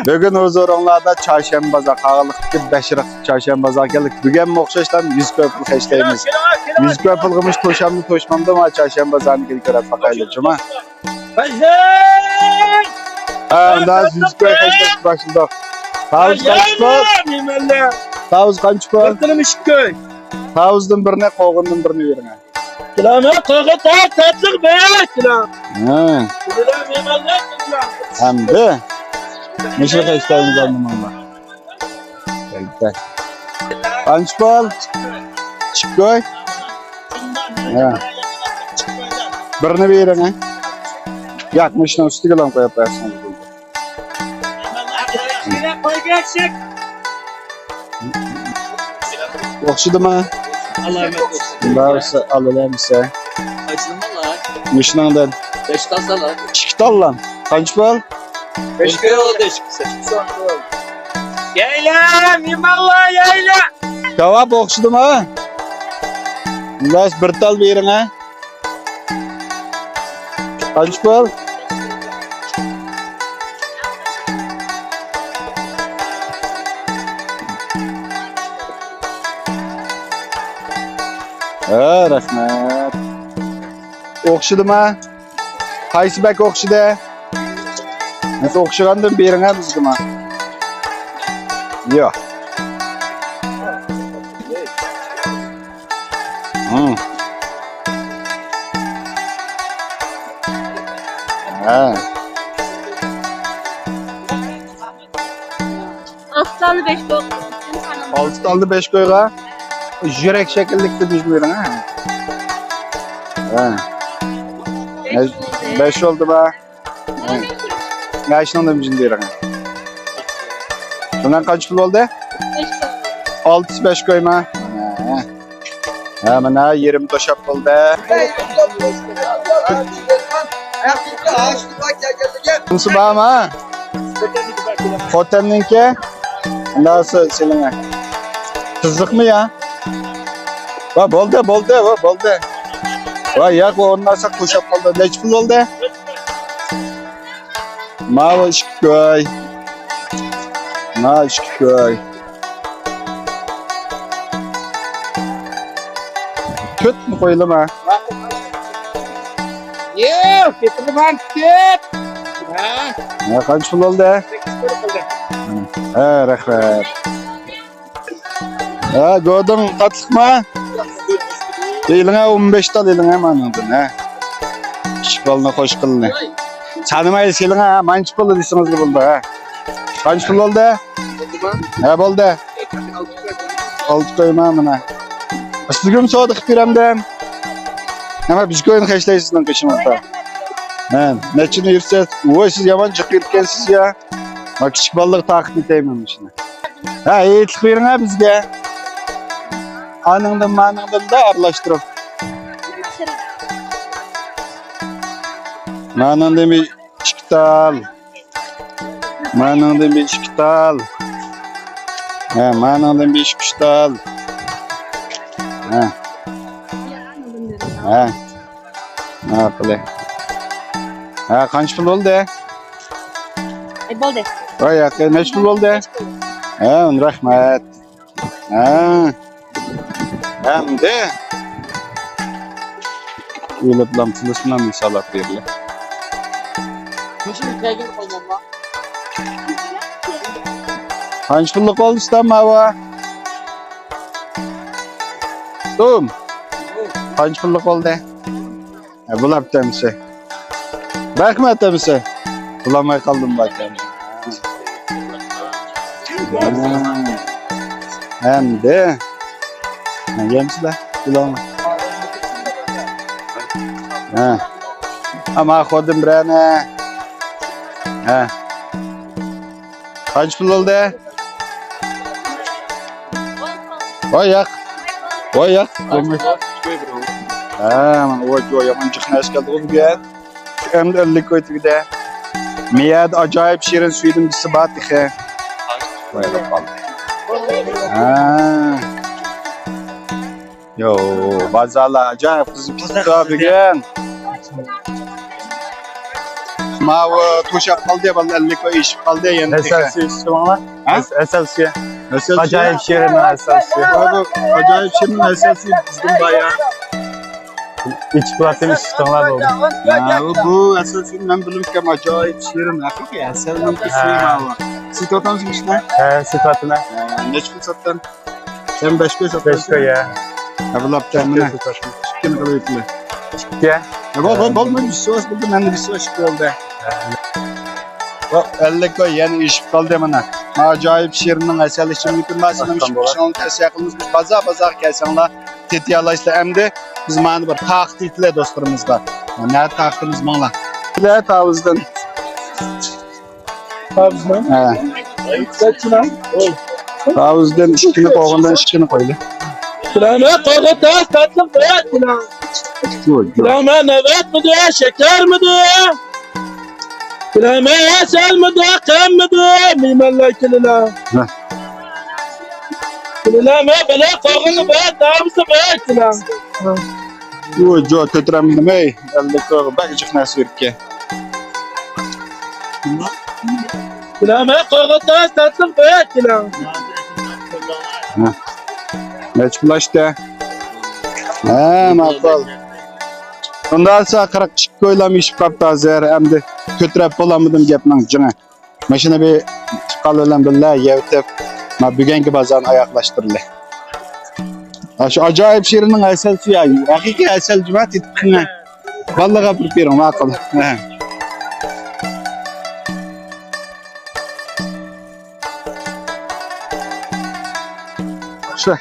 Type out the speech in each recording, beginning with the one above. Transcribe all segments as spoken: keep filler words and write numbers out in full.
بۈگۈن ھۇزۇرۇڭلاردا چارشەنبە بازار، قاغىلىقتىكى بەشىرىق چارشەنبە بازار كەلدۇك. بۈگۈنمۇ ئوخشاشلا يۈز كوي پۇل خەجلەيمىز. يۈز كوي پۇلغىمۇ توشامدۇ، توشمامدۇ، ما چارشەنبە بازارنى كۆرۈپ باقايلى، جۇما. ھە، ئۇندا يۈز كوي خەجلەشكە باشلىدۇق. تاۋۇز قانچە پۇل؟ تاۋۇز قانچە پۇل؟ بىر تىلىم ئىككى كوي. تاۋۇزدىن بىرنى، قوغۇندىن بىرنى بېرىڭ. سىلەرنى قاغا تار تاتلىق بېرىش سىلەر. ھە. سىلەر مېھمانلار سىلەر. ئەمدى مۇشۇ خەجلەيمىز ئەمدى ماڭا. قانچە پۇل؟ ئىككى كوي. ھە. بىرنى بېرىڭ، ھە. ياق، مۇشۇنىڭ ئۈستىگىلا قويۇپ بەرسىڭىز بولدى. ئوخشىدىما؟ ئالامەت ئوخشىدى. بارسا ئالىلامسە؟ قايسىنى ئالاي؟ مۇشۇنىڭدىن. بەش تال سالاي. ئىككى تاللام. قانچە پۇل؟ بەش كوي بولدى، ئىككىسى. يەيلە، مېھمانلار، يەيلە. كاۋاپ ئوخشىدىما؟ بەس، بىر تال بېرىڭە. قانچە پۇل؟ ھە، رەھمەت. ئوخشىدىما؟ قايسى بەك ئوخشىدى؟ بىز ئوخشىغاندىن بېرىڭە بىزگىمۇ. ياق. ھىم. ھە. ئالتە تالنى بەش كويغا. ئالتە تالنى بەش كويغا. يۈرەك شەكىللىك دېدىم بېرىڭە. ھە. بەش بولدى. بەش بولدىما؟ مانا شۇنىڭدىن بىرنى بېرىڭ. شۇنىڭ قانچە پۇل بولدى؟ بەش كوي. ئالتىسى بەش كويما؟ ھە. ھە، مانا يېرىم توشاپ بولدى. بۇنىسى بارمۇ؟ خوتەننىڭكى؟ ئۇنداقسا سېلىڭە. قىزىقمۇ يا؟ ۋا بولدى، بولدى، ۋا بولدى. ۋا ياق، ئۇ ئورنىدىن ئالساق توشاپ قالدى. نەچچە پۇل بولدى؟ ماۋۇ ئىككى كوي. ماۋۇ ئىككى كوي. تۆتنى قويۇلما. ياق، كېتىدىغان كېت. ھە. ھە، قانچە پۇل بولدى؟ سەككىز كوي بولدى. ھە، رەھمەت. ھە، گودۇڭ قاتلىقما؟ ئېلىڭە ئون بەش تال ئېلىڭە مانىڭدىن، ھە. كىچىك بالىنى خوش قىلىنى. سانىماي سېلىڭە، ھە، مانچە پۇل دېسىڭىزلا بولدى، ھە. قانچە پۇل بولدى؟ ھە، بولدى. ئالتە كويما مانا. سىزگىمۇ سودا قىلىپ بېرەمدىم. نېمە، بىز كوينى خەجلەيسىز سىزنىڭ قېشىڭىزدا. ھە، نەچچىنى يۈرسە، ۋوي، سىز يامان جىق يۈرۈپكەنسىز يا. ما كىچىك بالىلارغا تارقىتىپ ئېيتايمەن مۇشۇنى. ھە، ھېيتلىق بېرىڭە بىزگە. ئانىڭدىن، مانىڭدىن دە ئارىلاشتۇرۇپ. مانىڭدىن بىر ئىككى تال. مانىڭدىن بىر ئىككى تال. ھە، مانىڭدىن بىر ئىككى ئۈچ تال. ھە. ھە. ماقۇل. ھە، قانچە پۇل بولدى؟ ئەي، بولدى. ۋاي، ياقى، نەچچە پۇل بولدى؟ ھە، رەھمەت. ھە. ئەمدى ئېلىپ لامپىلىسىنا مىسالات بېرىلە. قانچە پۇللۇق بولدى ئۇستام ماۋۇ؟ تۇم. قانچە پۇللۇق بولدى؟ ھە، بۇلاپ دەمسە. رەھمەت دەمسە. بۇلاماي قالدىم باكەم. ئەمدى. نەگەمسىلە؟ بۇلام. ھە. ئەمما خودۇم بىرەنە. ھە. قانچە پۇل بولدى؟ ۋاي ياق. ۋاي ياق. ھە، مانا ۋاي، ۋاي، يامان جىق نەرسە كەلدىغۇ بۈگۈن. ئەمدى ئەللىك كوي تۈگىدى. مىيەدە ئاجايىپ شېرىن سۈيدۈڭگىسى بار تېخى. ۋاي، ۋاي. ھە. يو، بازارلار ئاجايىپ قىزىپ كېتىپتۇ بۈگۈن. ماۋۇ توشاپ قالدى، بالىلار ئەللىك كوي ئېشىپ قالدى يەنە تېخى. ئەسەل سۈيى ئىچتىڭلار؟ ھە؟ ئەس-، ئەسەل سۈيى. ئەسەل سۈيى. ئاجايىپ شېرىن ئەسەل سۈيى. ھە، بۇ ئاجايىپ شېرىن ئەسەل سۈيى بىزدىن بار يا. ئىچىپ بۇلاتتىم، ئىچتىڭلار بولدى. ھە، بۇ، بۇ ئەسەل سۈيىنى مەن بىلمىكەن، ئاجايىپ شېرىن، ھەقىقىي ئەسەلنىڭكى سۈيى ماۋۇ. سېتىۋاتامسىز ئىشنى؟ ھە، سېتىۋاتىمەن. ھە، نەچچە پۇل ساتتىڭ؟ سەن بەش كوي ساتتىڭ. بەش كوي، ھە. ھە، بۇلاپتۇ، مانا. ئىككىنى قىلىۋېتىلى. ئىككى. ھە، بول، بول، بولمايدۇ، ئىشسىز بولدى، مەندە بىر ئىككى بولدى. بۇ ئەللىك كوي يەنە ئېشىپ قالدى، مانا. ئاجايىپ شېرىننىڭ ئەسەل ئىچىملىكى بار، سىلەرنىڭ ئىچىپ بېقىشىڭلارنى تەۋسىيە قىلىمىز. بىز بازار، بازارغا كەلسەڭلار، تېتىيالايسىلەر. ئەمدى بىز مانا بىر تاقىت ئېيتىلە دوستلىرىمىزغا. نە تاقىتىمىز ماڭلا. بىلە تاۋۇزدىن. تاۋۇزدىن؟ ھە. تاۋۇزدىن ئىككىنى، قوغۇندىن ئىككىنى قويدى. سىلەرنى قوغۇن تاز تاتلىق بەت بىلەن. سىلەرنى نەۋەتمىدى، شېكەرمىدى؟ سىلەرنى ئەسەلمىدى، قەممىدى؟ مېھمانلار كېلىلە. ھە. سىلەرنى بىلە قوغۇن بەت، تاۋۇزدىن بەت بىلەن. ھە. ئۇ جو كۆتۈرەلمىدىم، ئەي. ئەللىك كويغا بەك جىق نەرسە بېرىپكەن. بىلەمەن، قوغۇن تاز تاتلىق بۆك كېلىڭ. ھە. نەچچە پۇل ئاشتى؟ ھە، ماقۇل. ئۇنداق بولسا قىرىق ئىككى كويلام ئېشىپ قاپتۇ ھازىر. ئەمدى كۆتۈرەپ بولالمىدىم گەپنىڭ جېڭى. ماشىنا بىر چىققان بىلەن بىللە يەۋېتىپ، ما بۈگۈنكى بازارنى ئاياغلاشتۇرىلى. ھە، شۇ ئاجايىپ شېرىننىڭ ئەسەل سۈيى، ھەقىقىي ئەسەل جۇما، تېتىپ قېرىڭ. بالىلارغا ئاپىرىپ بېرىڭ، ماقۇل. ھە. شۇ.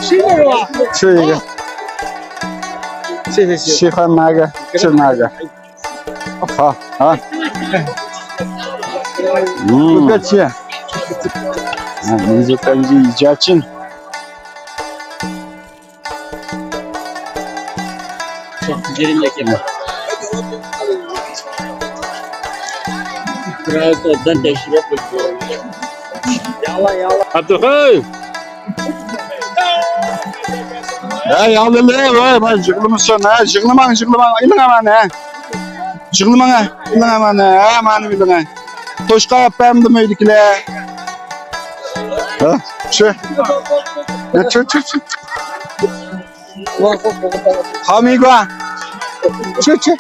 شۇ يەرگە. شۇ يەرگە. شۇ، شۇ، شۇ. شىخان ناگە، شۇ ناگە. ها، ها. ھىم. بۇ كەچ يا. ھە، مۇزىكانجى ئىجادچىن. Biraz oradan teşrif yapıyor. Abdülkay! ھەي، ياغلىلى، ۋاي، ۋاي، يىغلىمىسۇن، ھە، يىغلىماڭ، يىغلىماڭ، ئېلىڭ ئەمەن، ھە. يىغلىماڭ، ھە، ئېلىڭ ئەمەن، ھە، مانا ئېلىڭ، ھە. توشقا ئەپەمدىم ئۆيدىكىلەر. ھە، چۈ. ھە، چۈ، چۈ، چۈ. خامىگۇا. چۈ، چۈ.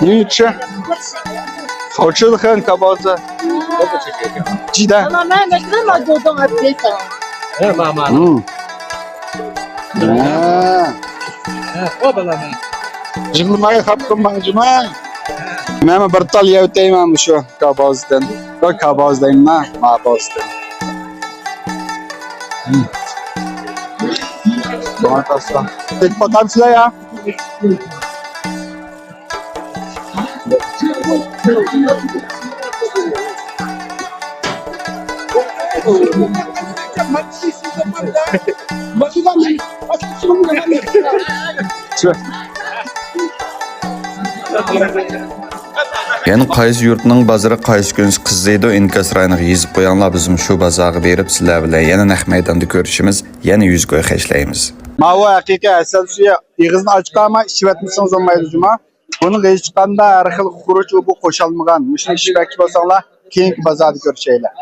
نېمە ئۈچۈن؟ خوچۇلخەن كابازى. جىدە. ھە. يىغلىماي خاپا قىلماڭ جۇما. مەنمۇ بىر تال يەۋېتەيمەن مۇشۇ كابازدىن. ياق، كاباز دەيمەن، مابازدىن. توماتاسلار. تېتىپ باقامسىلەر يا؟ يەنە قايسى يۇرتنىڭ بازىرى قايسى كۈنسى قىزىيدۇ، ئىنكاس رايونىغا يېزىپ قويۇڭلار، بىزمۇ شۇ بازارغا بېرىپ سىلەر بىلەن يەنە نەق مەيداندا كۆرۈشىمىز، يەنە يۈز كوي خەجلەيمىز. ماۋۇ ھەقىقىي ئەسەل سۈيى، ئېغىزنى ئاچقانما ئىچىۋەتمىسىڭىز بولمايدۇ جۇما. بۇنىڭ ھېچقانداق ھەر خىل خۇرۇچ، ئۇ بۇ قوشالمىغان. مۇشۇنى ئىچىۋەتكۈچى بولساڭلار، كېيىنكى بازاردا كۆرۈشەيلى.